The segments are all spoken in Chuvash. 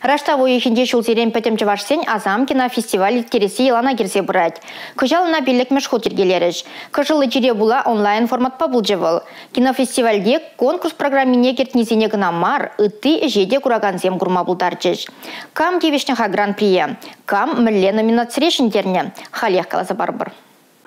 Раштав уйӑхӗнче ҫулсерен пӗтӗм чӑвашсен «Асам» кинофестиваль ирттересси йӑлана кӗрсе пырать. Кӑҫал ӑна пиллӗкмӗш хут йӗркелерӗҫ. Кӑшӑллӑ чире пула онлайн форматпа пулчӗ вӑл. Кинофестивальте конкурс программине кӗртнисене кӑна мар, ытти ӗҫе те куракансем курма пултарчӗҫ. Кам тивӗҫнӗ-ха гран-прие? Кам мӗнле номинацире ҫӗнтернӗ? Халех каласа парӑпӑр.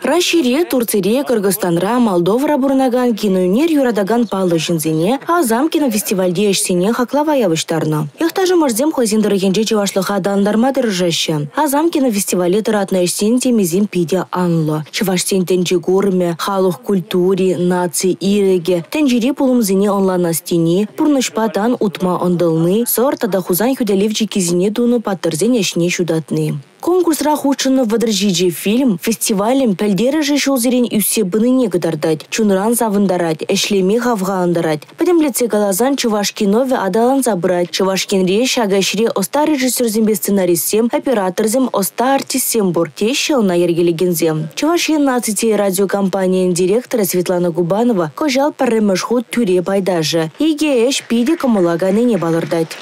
Раҫҫейре, Турцире, Кыргызстанра, Молдовӑра пурӑнакан киноӳнер юратакан паллӑ ҫынсене «Асам» кинофестивальте ӗҫсене хаклава явӑҫтарнӑ. Йӑхташӑмӑрсем хӑйсен тӑрӑхӗнче чӑвашлӑха аталантарма тӑрӑшаҫҫӗ. «Асам» кинофестивале тӑратнӑ ӗҫсен темисем питӗ анлӑ. Чӑвашсен тӗнче курӑмӗ, халӑх культури, наци ирӗкӗ, тӗнчери пулӑмсене ӑнланас тени, пурнӑҫпа тан утма ӑнтӑлни, Сӑр тата Хусан хӳтӗлев чиккисене тунӑ паттӑрсен ӗҫне ҫутатни. Конкурсра хутшӑннӑ 37 фильм фестивалӗн пӗлтерӗшӗ ҫулсерен ӳссе пынине кӑтартать, чунран савӑнтарать, ӗҫлеме хавхалантарать. Пӗтӗмлетсе каласан, чӑваш киновӗ аталанса пырать. Чӑваш Енре ҫак ӗҫре ӑста режиссерсемпе сценаристсем, операторсем, ӑста артистсем пур, теҫҫӗ ӑна йӗркелекенсем. Чӑваш Ен наци телерадиокомпанийӗн директорӗ Светлана Губанова кӑҫал пӗрремӗш хут тӳре пайташӗ. Икӗ ӗҫ питӗ кӑмӑла кайнине палӑртать.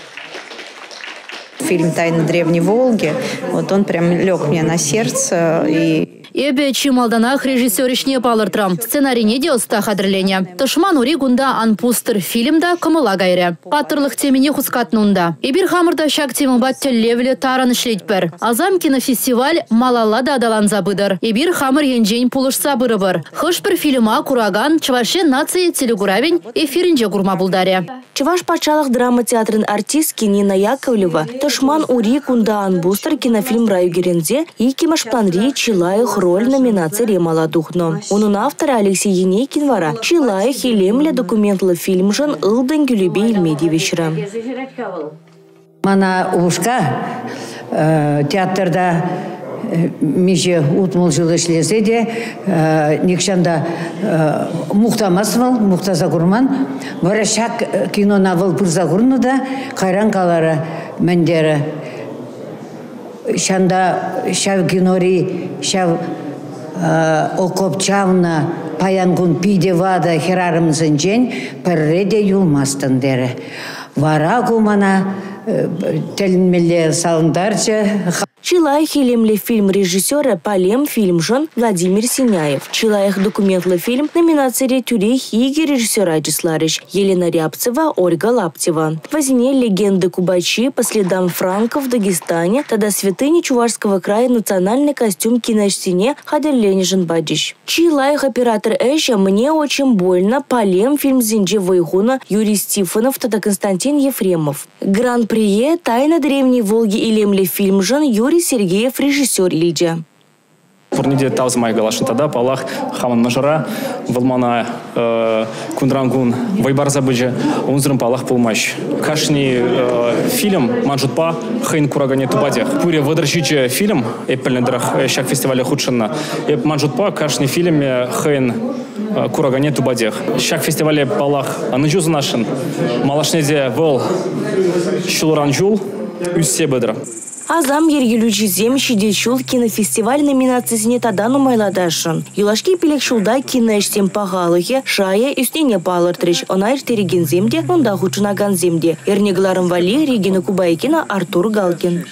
Фильм «Тайны древней Волги», вот он прям лег мне на сердце. И Эпӗ чи малтанах режиссер ӗҫне палӑртрӑм. Сценарине те ӑста хатӗрленӗ. «Тӑшман ури кунта ан пустӑр» фильм та кӑмӑла кайрӗ. Паттӑрлӑх темине хускатнӑ унта. Эпир хамӑр та ҫак темӑпа тӗллевлӗ тарӑн ӗҫлетпӗр. «Асам» кинофестиваль малалла та аталанса пытӑр. Эпир хамӑр енчен пулӑшса пырӑпӑр. Хӑш-пӗр фильма куракан Чӑваш Ен наци телекуравӗн эфирӗнче курма пултарӗ. Чӑваш патшалӑх драма театрӗн артистки Нина Яковлева «Тӑшман ури кунта ан пустӑр» кинофильмра ӳкерӗнсе иккӗмӗш планри «Чи лайӑх роль» номинацире мала тухнӑ. Унӑн авторӗ Алексей Енейкин вара чи лайӑх илемлӗ документлӑ фильмшӑн ылтӑн кӳлепе илме тивӗҫрӗ. Мана упӑшка театрта миҫе 60 ҫул ӗҫлесе те нихҫан та мухтамасть вӑл, мухтаса курман. Вара ҫак кинона вӑл пырса курнӑ та кайран каларӗ, мӗн терӗ, ҫанта ҫав кинори ҫав окоп чавнӑ паян кун питӗ ватӑ хӗрарӑмсенчен пӗрре те юлмастӑн терӗ. Вара ку мана тӗлӗнмелле савӑнтарчӗ. Чи лайӑх илемлӗ фильм режиссерӗ «Палем» фильмшӑн Владимир Синяев. Чи лайӑх документлӑ фильм номинацире тӳрех икӗ режиссера чысларӗҫ: Елена Рябцева, Ольга Лаптева. Вӗсене «Легенды Кубачи», «По следам франков в Дагестане» тата «Святыни Чувашского края. Национальный костюм» киноӗҫсене хатӗрленӗшӗн пачӗҫ. Чи лайӑх оператор ӗҫӗ «Мне очень больно», «Палем» фильмсенче вӑй хунӑ Юрий Стефанов тата Константин Ефремов. Гран-прие «Тайна древней Волги» илемлӗ фильмшӑн Юрий Сергеев режиссер илчӗ. Пурне те тав сӑмахӗ каласшӑн тата, паллах, хамӑн мӑшӑра, вӑл мана кунран-кун вӑй парса пычӗ, унсӑрӑн, паллах, пулмасть. Кашни фильм, ман шутпа, хӑйӗн кураканне тупатех. Пурӗ 37 фильм, эп пӗлнӗ тӑрӑх, ҫак фестивале хутшӑннӑ. Эп, ман шутпа, кашни фильмӗ хӑйӗн кураканне тупатех. Ҫак фестивале, паллах, ӑнӑҫу сунасшӑн. Малашне те вӑл ҫулран ҫул ӳссе пытӑр. «Асам» йӗркелӳҫисем ҫитес ҫул кинофестиваль номинацисене тата нумайлатасшӑн. Юлашки 5 ҫулта киноӗҫсен пахалӑхӗ, шайӗ ӳснине палӑртрӗҫ. Ӑна ирттерекенсем те, унта хутшӑнакансем те. Эрне кӑларӑм валли Регина Кубайкина, Артур Галкин.